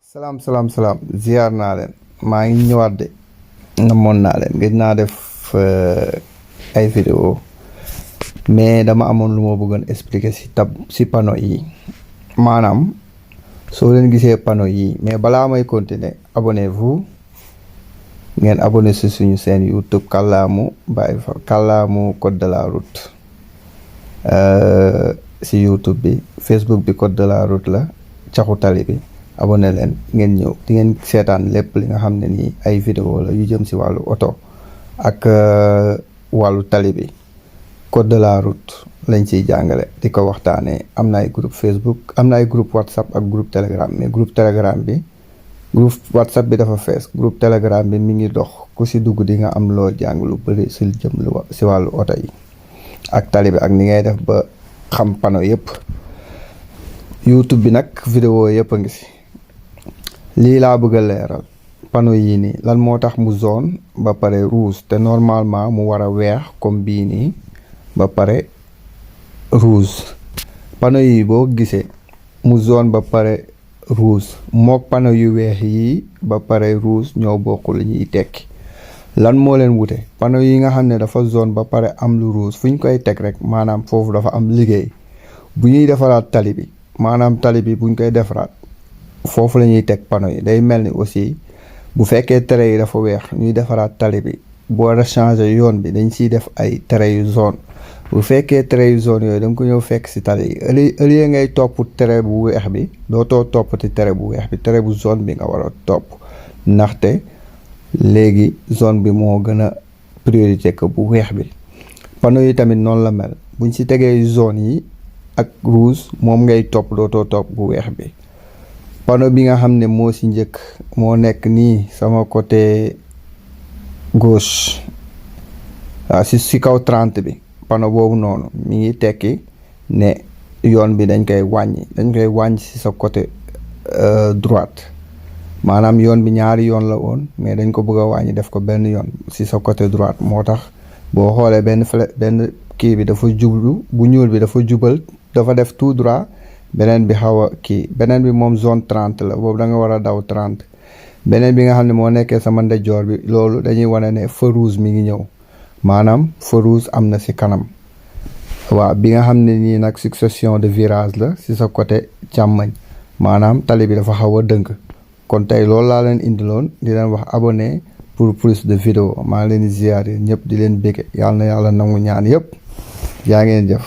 salaam ziar naa leen maa ngi ñëwaat de namoon naa leen gëj naa def ay vidéo mais dama amoon lu ma bëggoon expliquer si panneau yi maanaam soo leen gisee panneau yi mais balaa may continuer abonnez-vous ngeen abonné si suñu seen YouTube kàllaamu bàyyi fa kàllaamu code de la route si YouTube bi Facebook bi code de la route la caxu tali bi abonné leen ngeen ñëw di ngeen seetaan lépp li nga xam ne nii ay vidéo la yu jëm si wàllu oto ak wàllu tali bi code de la route lañ ciy jàngale di ko waxtaanee am na ay groupe Facebook am na ay groupe WhatsApp ak groupe Télégramme mais groupe Télégramme bi groupe WhatsApp bi dafa fees groupe Télégramme bi mi ngi dox ku si dugg di nga am loo jàng lu bëri si jëm lu si wàllu oto yi ak tali bi ak ni ngay def ba xam panneau yëpp YouTube bi nag vidéo yëpp a ngi si lii laa bëgg a leeral panneau yii nii lan moo tax mu jaune ba pare rouge te normalement mu war a weex comme bii nii ba pare rouge panneau yi boo gisee mu jaune ba pare rouge mook panneau yu weex yi ba pare rouge ñoo bokk li ñuy tekki lan moo leen wute panneau yi nga xam ne dafa jaune ba pare am lu rouge fu ñu koy teg rek maanaam foofu dafa am liggéey bu ñuy defaraat tali bi maanaam tali bi buñ koy defaraat foofu la ñuy teg panneau yi day mel ni aussi bu fekkee tere yi dafa weex ñuy defaraat tali bi boo war a changer yoon bi dañ siy def ay tere yu jaune bu fekkee tere yu jaune yooyu da nga ko ñëw fekk si tali yi au lieu ngay topp tere bu weex bi dootoo toppati tere bu weex bi tere bu jaune bi nga war a topp ndaxte léegi jaune bi moo gën a priorité que bu weex bi panneau yi tamit noonu la mel buñ si tegee jaune yi ak rouge moom ngay topp dootoo topp bu weex bi panneau bi nga xam ne moo si njëkk moo nekk nii sama côté gauche waaw si kaw 30 bi panneau boobu noonu mi ngi tekki ne yoon bi dañ koy wàññi si sa côté droite maanaam yoon bi ñaari yoon la woon mais dañ ko bëgg a wàññi def ko benn yoon si sa côté droite moo tax boo xoolee benn kii bi dafa jublu bu ñuul bi dafa jubal dafa def tout droit beneen bi xaw a kii beneen bi moom zone 30 la boobu da nga war a daw 30 beneen bi nga xam ne moo nekkee sama ndeyjoor bi loolu dañuy wane ne feu rouge mi ngi ñëw maanaam feu rouge am na si kanam waaw bi nga xam ne nii nag succession de virage la si sa côté càmmoñ maanaam tali bi dafa xaw a dënk kon tey loolu laa leen indiloon di leen wax abonné pour plus de vidéo maa ngi leen di ziare ñëpp di leen bége yàlla na yàlla nangu ñaan yëpp yaa ngeen jëf